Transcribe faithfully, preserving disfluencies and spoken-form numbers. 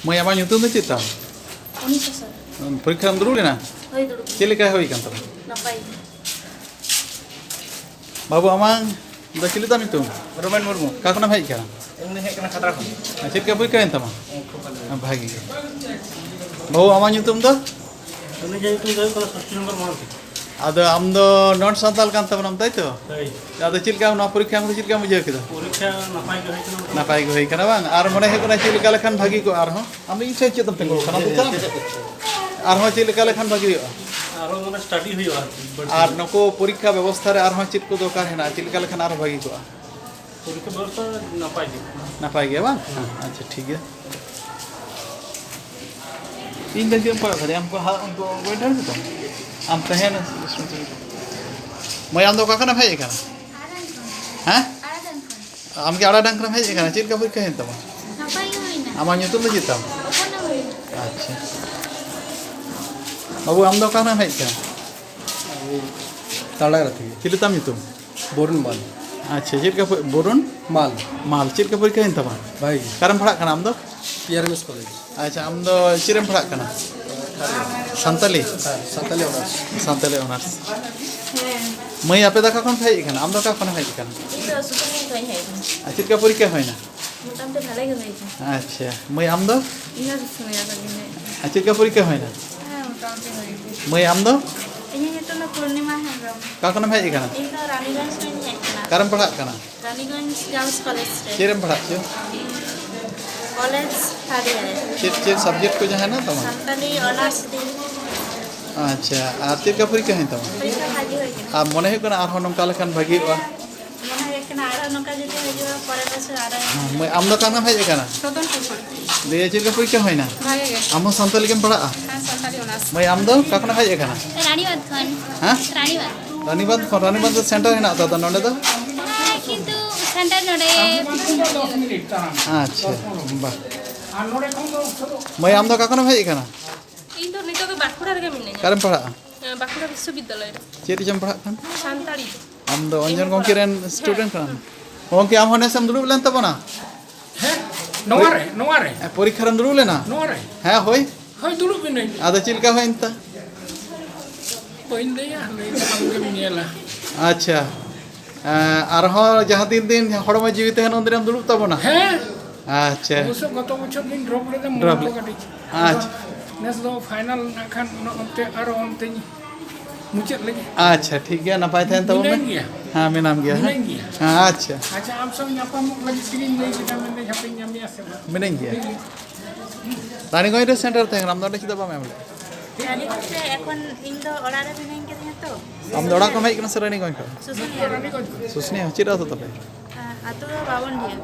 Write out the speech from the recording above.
ᱢᱟᱹᱭ, ᱟᱢᱟᱜ ᱧᱩᱛᱩᱢ ᱫᱚ ᱪᱮᱫ ᱛᱟᱢ? ᱚᱱᱤᱥᱟ ᱥᱚᱨᱮᱱ᱾ ᱯᱚᱨᱤᱠᱠᱷᱟᱢ ᱫᱩᱲᱩᱵ ᱞᱮᱱᱟ? ᱦᱳᱭ, ᱫᱩᱲᱩᱵ᱾ ᱪᱮᱫ ᱞᱮᱠᱟ ᱦᱩᱭ ᱠᱟᱱ ᱛᱟᱢᱟ? ᱱᱟᱯᱟᱭ ᱜᱮ᱾ ᱵᱟᱹᱵᱩ, ᱟᱢᱟᱝ ᱫᱚ ᱪᱤᱞᱤ ᱛᱟᱢ ᱧᱩᱛᱩᱢ? ᱨᱚᱢᱮᱱ ᱢᱩᱨᱢᱩ᱾ ᱚᱠᱟ ᱠᱷᱚᱱᱮᱢ ᱦᱮᱡ ᱠᱟᱱᱟ? ᱤᱧ ᱫᱚ ᱦᱮᱡ ᱠᱟᱱᱟ ᱠᱷᱟᱛᱲᱟ ᱠᱷᱚᱱ᱾ ᱟᱨ ᱪᱮᱫ ᱞᱮᱠᱟ ᱯᱚᱨᱤᱠᱠᱷᱟ ᱦᱩᱭᱮᱱ ᱛᱟᱢᱟ? ᱦᱮᱸ, ᱠᱷᱩᱵ ᱵᱷᱟᱞᱮ᱾ ᱦᱮᱸ, ᱵᱷᱟᱜᱤ ᱜᱮ᱾ ᱵᱟᱹᱵᱩ, ᱟᱢᱟᱜ ᱧᱩᱛᱩᱢ ᱫᱚ? ᱩᱱᱤᱭᱟᱜ ᱧᱩᱛᱩᱢ ᱫᱚ ᱦᱩᱭᱩᱜ ᱠᱟᱱᱟ ᱥᱚᱥᱛᱤ ᱪᱚᱱᱫᱨᱚ ᱢᱟᱨᱰᱤ᱾ ᱟᱫᱚ ᱟᱢ ᱫᱚ non ᱥᱟᱱᱛᱟᱞ ᱠᱟᱱ ᱛᱟᱵᱚᱱᱟᱢ, ᱛᱟᱭ ᱛᱚ? ᱦᱳᱭ᱾ ᱟᱫᱚ ᱪᱮᱫ ᱞᱮᱠᱟ ᱱᱚᱣᱟ ᱯᱚᱨᱤᱠᱠᱷᱟ ᱮᱢ ᱠᱟᱛᱮ ᱪᱮᱫ ᱞᱮᱠᱟᱢ ᱵᱩᱡᱷᱟᱹᱣ ᱠᱮᱫᱟ? ᱯᱚᱨᱤᱠᱠᱷᱟ ᱱᱟᱯᱟᱭ ᱜᱮ ᱦᱩᱭ ᱠᱟᱱᱟ᱾ ᱱᱟᱯᱟᱭ ᱜᱮ ᱦᱩᱭ ᱠᱟᱱᱟ ᱵᱟᱝ? ᱟᱨ ᱢᱚᱱᱮ ᱦᱩᱭᱩᱜ ᱠᱟᱱᱟ ᱪᱮᱫ ᱞᱮᱠᱟ ᱞᱮᱠᱷᱟᱱ ᱵᱷᱟᱹᱜᱤ ᱠᱚᱜᱼᱟ ᱟᱨᱦᱚᱸ? ᱟᱢ ᱫᱚ ᱤᱧ ᱥᱮᱫ ᱪᱮᱫ ᱮᱢ ᱛᱤᱸᱜᱩ ᱟᱠᱟᱱᱟ? ᱟᱫᱚ ᱪᱟᱞᱟᱜ ᱢᱮ᱾ ᱟᱨᱦᱚᱸ ᱪᱮᱫ ᱞᱮᱠᱟ ᱞᱮᱠᱷᱟᱱ ᱵᱷᱟᱹᱜᱤ ᱦᱩᱭᱩᱜᱼᱟ? ᱟᱨᱦᱚᱸ ᱢᱟᱱᱮ study ᱦᱩᱭᱩᱜᱼᱟ ᱟᱨᱠᱤ, ᱵᱟᱹᱲᱛᱤ᱾ ᱟᱨ ᱱᱩᱠᱩ ᱯᱚᱨᱤᱠᱠᱷᱟ ᱵᱮᱵᱚᱥᱛᱷᱟ ᱨᱮ ᱟᱨᱦᱚᱸ ᱪᱮᱫ ᱠᱚ ᱫᱚᱨᱠᱟᱨ ᱦᱮᱱᱟᱜᱼᱟ? ᱪᱮᱫ ᱞᱮᱠᱟ ᱞᱮᱠᱷᱟᱱ ᱟᱨᱦᱚᱸ ᱵᱷᱟᱹᱜᱤ ᱠᱚᱜᱼᱟ? ᱯᱚᱨᱤᱠᱠᱷᱟ ᱵᱮᱵᱚᱥᱛᱷᱟ ᱱᱟᱯᱟᱭ ᱜᱮ᱾ ᱱᱟᱯᱟᱭ ᱜᱮᱭᱟ ᱵᱟᱝ? ᱦᱮᱸ, ᱟᱪᱪᱷᱟ, ᱴᱷᱤᱠ ᱜᱮᱭᱟ᱾ ᱤᱧ ᱫᱚ ᱪᱮᱫ ᱮᱢ ᱯᱟᱲᱦᱟᱜ ᱠᱟᱱᱟ? ᱩᱱᱠᱩ ᱦᱟ-, ᱩᱱᱠᱩ ᱵᱳᱭ ᱰᱷᱟᱹᱨ ᱜᱮᱛᱚ? ᱟᱢ ᱛᱟᱦᱮᱱᱟ᱾ ᱢᱟᱹᱭ, ᱟᱢ ᱫᱚ ᱚᱠᱟ ᱠᱷᱚᱱᱮᱢ ᱦᱮᱡ ᱟᱠᱟᱱᱟ? ᱦᱮᱸ? ᱟᱢ ᱜᱮ ᱟᱲᱟ ᱰᱟᱝ ᱠᱷᱚᱱᱮᱢ ᱦᱮᱡ ᱟᱠᱟᱱᱟ? ᱪᱮᱫ ᱞᱮᱠᱟ ᱯᱚᱨᱤᱠᱠᱷᱟ ᱦᱩᱭᱮᱱ ᱛᱟᱢᱟ? ᱱᱟᱯᱟᱭ ᱜᱮ ᱦᱩᱭᱱᱟ᱾ ᱟᱢᱟᱜ ᱧᱩᱛᱩᱢ ᱫᱚ ᱪᱮᱫ ᱛᱟᱢ? ᱚᱯᱚᱨᱱᱟ ᱢᱩᱨᱢᱩ᱾ ᱟᱪᱪᱷᱟ᱾ ᱵᱟᱹᱵᱩ, ᱟᱢ ᱫᱚ ᱚᱠᱟ ᱠᱷᱚᱱᱮᱢ ᱦᱮᱡ ᱟᱠᱟᱱᱟ? ᱛᱟᱲᱟᱨᱟ ᱛᱷᱮᱠᱮ᱾ ᱪᱤᱞᱤ ᱛᱟᱢ ᱧᱩᱛᱩᱢ? ᱵᱚᱨᱩᱱ ᱢᱟᱞ᱾ ᱟᱪᱪᱷᱟ, ᱪᱮᱫ ᱞᱮᱠᱟ ᱯᱚ-, ᱵᱚᱨᱩᱱ? ᱢᱟᱞ᱾ ᱢᱟᱞ, ᱪᱮᱫ ᱞᱮᱠᱟ ᱯᱚᱨᱤᱠᱠᱷᱟ ᱦᱩᱭᱮᱱ ᱛᱟᱢᱟ? ᱵᱷᱟᱜᱮ ᱜᱮ᱾ ᱚᱠᱟᱨᱮᱢ ᱯᱟᱲᱦᱟᱜ ᱠᱟᱱᱟ ᱟᱢ ᱫᱚ? P R M S college. ᱟᱪᱪᱷᱟ, ᱟᱢ ᱫᱚ ᱪᱮᱫ ᱨᱮᱢ ᱯᱟᱲᱦᱟᱜ ᱠᱟᱱᱟ? ᱥᱟᱱᱛᱟᱞᱤ? ᱦᱮᱸ, ᱥᱟᱱᱛᱟᱞᱤ ᱚᱱᱟᱨᱥ᱾ ᱥᱟᱱᱛᱟᱞᱤ ᱚᱱᱟᱨᱥ᱾ ᱢᱟᱹᱭ, ᱟᱯᱮ ᱫᱚ ᱚᱠᱟ ᱠᱷᱚᱱ ᱯᱮ ᱦᱮᱡ ᱟᱠᱟᱱᱟ? ᱟᱢ ᱫᱚ ᱚᱠᱟ ᱠᱷᱚᱱᱮᱢ ᱦᱮᱡ ᱟᱠᱟᱱᱟ? ᱤᱧ ᱫᱚ ᱥᱩᱥᱩᱱᱤᱭᱟᱹ ᱠᱷᱚᱱᱤᱧ ᱦᱮᱡ ᱟᱠᱟᱱᱟ᱾ ᱟᱨ ᱪᱮᱫ ᱞᱮᱠᱟ ᱯᱚᱨᱤᱠᱠᱷᱟ ᱦᱩᱭᱱᱟ? ᱢᱚᱴᱟᱢᱩᱴᱤ ᱵᱷᱟᱞᱮ ᱜᱮ ᱦᱩᱭ ᱟᱠᱟᱱᱟ᱾ ᱟᱪᱪᱷᱟ, ᱢᱟᱹᱭ, ᱟᱢ ᱫᱚ? ᱤᱧ ᱫᱚ ᱥᱩᱥᱩᱱᱤᱭᱟᱹ ᱠᱷᱚᱱᱤᱧ ᱦᱮᱡ ᱟᱠᱟᱱᱟ᱾ ᱟᱨ ᱪᱮᱫ ᱞᱮᱠᱟ ᱯᱚᱨᱤᱠᱠᱷᱟ ᱦᱩᱭᱱᱟ? ᱦᱮᱸ, ᱢᱚᱴᱟᱢᱩᱴᱤ ᱦᱩᱭ ᱟᱠᱟᱱᱟ᱾ ᱢᱟᱹᱭ, ᱟᱢ ᱫᱚ? ᱤᱧᱟᱹᱜ ᱧᱩᱛᱩᱢ ᱫᱚ ᱯᱩᱨᱱᱤᱢᱟ ᱦᱮᱢᱵᱨᱚᱢ᱾ ᱚᱠᱟ ᱠᱷᱚᱱᱮᱢ ᱦᱮᱡ ᱟᱠᱟᱱᱟ? ᱤᱧ ᱫᱚ ᱨᱟᱱᱤᱜᱚᱸᱡᱽ ᱠᱷᱚᱱᱤᱧ ᱦᱮᱡ ᱟᱠᱟᱱᱟ᱾ ᱚᱠᱟᱨᱮᱢ ᱯᱟᱲᱦᱟᱜ ᱠᱟᱱᱟ? ᱨᱟᱱᱤᱜᱚᱸᱡᱽ ᱜᱟᱨᱞᱥ ᱠᱚᱞᱮᱡᱽ ᱨᱮ᱾ ᱪᱮᱫ ᱨᱮᱢ ᱯᱟᱲᱦᱟᱜ ᱪᱚ? ᱠᱚᱞᱮᱡᱽ third year ᱨᱮ᱾ ᱪᱮᱫ, ᱪᱮᱫ subject ᱠᱚ ᱡᱟᱦᱟᱸ ᱦᱮᱱᱟᱜ ᱛᱟᱢᱟ? ᱥᱟᱱᱛᱟᱞᱤ ᱚᱱᱟᱨᱥ ᱛᱤᱧ᱾ ᱟᱪᱪᱷᱟ, ᱟᱨ ᱪᱮᱫ ᱞᱮᱠᱟ ᱯᱚᱨᱤᱠᱠᱷᱟ ᱦᱩᱭᱮᱱ ᱛᱟᱢᱟ? ᱯᱚᱨᱤᱠᱠᱷᱟ ᱵᱷᱟᱜᱤ ᱦᱩᱭ ᱠᱟᱱᱟ᱾ ᱟᱨ ᱢᱚᱱᱮ ᱦᱩᱭᱩᱜ ᱠᱟᱱᱟ ᱟᱨᱦᱚᱸ ᱱᱚᱝᱠᱟ ᱞᱮᱠᱷᱟᱱ ᱵᱷᱟᱜᱤ ᱦᱩᱭᱩᱜᱼᱟ? ᱢᱚᱱᱮ ᱦᱩᱭᱩᱜ ᱠᱟᱱᱟ ᱟᱨᱦᱚᱸ ᱱᱚᱝᱠᱟ ᱡᱩᱫᱤ ᱦᱩᱭᱩᱜᱼᱟ, ᱯᱚᱨᱮᱨ ᱵᱚᱪᱷᱚᱨ ᱟᱨᱦᱚᱸ᱾ ᱦᱮᱸ, ᱢᱟᱹᱭ, ᱟᱢ ᱫᱚ ᱚᱠᱟ ᱠᱷᱚᱱᱮᱢ ᱦᱮᱡ ᱟᱠᱟᱱᱟ? ᱨᱚᱛᱚᱱᱯᱩᱨ ᱠᱷᱚᱱ᱾ ᱫᱤᱭᱮ ᱪᱮᱫ ᱞᱮᱠᱟ ᱯᱚᱨᱤᱠᱠᱷᱟ ᱦᱩᱭᱱᱟ? ᱵᱷᱟᱜᱮ ᱜᱮ᱾ ᱟᱢ ᱦᱚᱸ ᱥᱟᱱᱛᱟᱞᱤ ᱜᱮᱢ ᱯᱟᱲᱦᱟᱜᱼᱟ? ᱦᱮᱸ, ᱥᱟᱱᱛᱟᱞᱤ ᱚᱱᱟᱨᱥ᱾ ᱢᱟᱹᱭ, ᱟᱢ ᱫᱚ ᱚᱠᱟ ᱠᱷᱚᱱᱮᱢ ᱦᱮᱡ ᱟᱠᱟᱱᱟ? ᱨᱟᱱᱤᱵᱟᱸᱫᱷ ᱠᱷᱚᱱ᱾ ᱦᱮᱸ? ᱨᱟᱱᱤᱵᱟᱸᱫᱷ᱾ ᱨᱟᱱᱤᱵᱟᱸᱫᱷ ᱫᱚ ᱥᱮᱱᱴᱟᱨ ᱦᱮᱱᱟᱜ ᱛᱟᱫᱟ ᱱᱚᱰᱮ ᱫᱚ? ᱦᱮᱸ, ᱠᱤᱱᱛᱩ ᱥᱮᱱᱴᱟᱨ ᱱᱚᱰᱮ᱾ ᱟᱪᱪᱷᱟ, ᱵᱟᱦ᱾ ᱢᱟᱹᱭ, ᱟᱢ ᱫᱚ ᱚᱠᱟ ᱠᱷᱚᱱᱮᱢ ᱦᱮᱡ ᱟᱠᱟᱱᱟ? ᱤᱧ ᱫᱚ ᱱᱤᱛᱚᱜ ᱫᱚ ᱵᱟᱸᱠᱩᱲᱟ ᱨᱮᱜᱮ ᱢᱤᱱᱟᱹᱧᱟ᱾ ᱚᱠᱟᱨᱮᱢ ᱯᱟᱲᱦᱟᱜᱼᱟ? ᱮᱸ, ᱵᱟᱸᱠᱩᱲᱟ ᱵᱤᱥᱥᱚᱵᱤᱫᱽᱫᱟᱞᱚᱭ ᱨᱮ᱾ ᱪᱮᱫ ᱨᱮᱪᱚᱢ ᱯᱟᱲᱦᱟᱜ ᱠᱟᱱ? ᱥᱟᱱᱛᱟᱲᱤ᱾ ᱟᱢ ᱫᱚ ᱚᱧᱡᱚᱱ ᱜᱚᱢᱠᱮ ᱨᱮᱱ student ᱠᱟᱱᱟᱢ? ᱜᱚᱢᱠᱮ, ᱟᱢ ᱦᱚᱸ ᱱᱮᱥ ᱮᱢ ᱫᱩᱲᱩᱵ ᱞᱮᱱ ᱛᱟᱵᱚᱱᱟ? ᱦᱮᱸ? ᱱᱚᱣᱟ ᱨᱮ, ᱱᱚᱣᱟ ᱨᱮ᱾ ᱯᱚᱨᱤᱠᱠᱷᱟ ᱨᱮᱢ ᱫᱩᱲᱩᱵ ᱞᱮᱱᱟ? ᱱᱚᱣᱟ ᱨᱨᱮ᱾ ᱦᱮᱸ, ᱦᱳᱭ᱾ ᱦᱳᱭ, ᱫᱩᱲᱩᱵ ᱮᱱᱟᱹᱧ᱾ ᱟᱫᱚ ᱪᱮᱫ ᱞᱮᱠᱟ ᱦᱩᱭᱮᱱ ᱛᱟ? ᱵᱟᱹᱧ ᱞᱟᱹᱭᱟ, ᱞᱟᱹᱭ ᱫᱚ ᱟᱢ ᱜᱮᱢ ᱧᱮᱞᱟ᱾ ᱟᱪᱪᱷᱟ᱾ ᱮᱸ, ᱟᱨᱦᱚᱸ ᱡᱟᱦᱟᱸ ᱛᱤᱱ ᱫᱤᱱ ᱦᱚᱲᱢᱚ ᱡᱤᱣᱤ ᱛᱟᱦᱮᱱ, ᱩᱱ ᱫᱤᱱᱮᱢ ᱫᱩᱲᱩᱵ ᱛᱟᱵᱚᱱᱟ? ᱦᱮᱸ᱾ ᱟᱪᱪᱷᱟ᱾ ᱚᱵᱚᱥᱥᱚ ᱜᱚᱛᱚ ᱵᱚᱪᱷᱚᱨ ᱫᱚᱧ drop ᱞᱮᱫᱟ, ᱢᱚᱱᱮ drop ᱠᱚ ᱞᱮᱫ᱾ ᱠᱟᱹᱴᱤᱡ᱾ ᱟᱪᱪᱷᱟ᱾ ᱱᱮᱥ ᱫᱚ final ᱱᱟᱜ ᱠᱷᱟᱱ ᱚᱱᱟ ᱚᱱᱛᱮ ᱟᱨᱚ ᱚᱱᱛᱮᱧ ᱢᱩᱪᱟᱹᱫ ᱞᱟᱹᱜᱤᱫ᱾ ᱟᱪᱪᱷᱟ, ᱴᱷᱤᱠ ᱜᱮᱭᱟ, ᱱᱟᱯᱟᱭ ᱛᱟᱦᱮᱱ ᱛᱟᱵᱚᱱ ᱢᱮ᱾ ᱢᱤᱱᱟᱹᱧ ᱜᱮᱭᱟ᱾ ᱦᱮᱸ, ᱢᱮᱱᱟᱢ ᱜᱮᱭᱟ, ᱦᱮᱸ᱾ ᱢᱤᱱᱟᱹᱧ ᱜᱮᱭᱟ᱾ ᱦᱮᱸ, ᱟᱪᱪᱷᱟ᱾ ᱟᱪᱪᱷᱟ, ᱟᱢ ᱥᱟᱶ ᱧᱟᱯᱟᱢᱚᱜ ᱞᱟᱹᱜᱤᱫ ᱛᱮᱜᱤᱧ ᱞᱟᱹᱭ ᱠᱮᱫᱟ, ᱢᱮᱱᱫᱟᱹᱧ ᱦᱟᱯᱮᱧ ᱧᱟᱢᱮᱭᱟ ᱥᱮ ᱵᱟᱝ᱾ ᱢᱤᱱᱟᱹᱧ ᱜᱮᱭᱟ᱾ ᱨᱟᱱᱤᱜᱚᱸᱡᱽ ᱨᱮ center ᱛᱟᱦᱮᱸ ᱠᱟᱱᱟ, ᱟᱢ ᱫᱚ ᱚᱸᱰᱮ ᱪᱮᱫᱟᱜ ᱵᱟᱢ ᱮᱢ ᱞᱮᱫᱟ? ᱨᱟᱱᱤᱜᱚᱸᱡᱽ ᱨᱮ ᱮᱠᱷᱚᱱ ᱤᱧ ᱫᱚ ᱚᱲᱟᱜ ᱨᱮ ᱢᱤᱱᱟᱹᱧ ᱠᱟᱫᱤᱧᱟ ᱛᱚ᱾ ᱟᱢ ᱫᱚ ᱚᱲᱟᱜ ᱠᱷᱚᱱ ᱦᱮᱡ ᱠᱟᱱᱟ ᱥᱮ ᱨᱟᱱᱤᱜᱚᱸᱡᱽ ᱠᱷᱚᱱ? ᱥᱩᱥᱩᱱᱤᱭᱟᱹ᱾ ᱥᱩᱥᱩᱱᱤᱭᱟᱹ, ᱪᱮᱫ ᱟᱹᱛᱩ ᱛᱟᱯᱮ? ᱟ, ᱟᱹᱛᱩ ᱫᱚ ᱵᱟᱵᱚᱱᱰᱤᱦᱟ᱾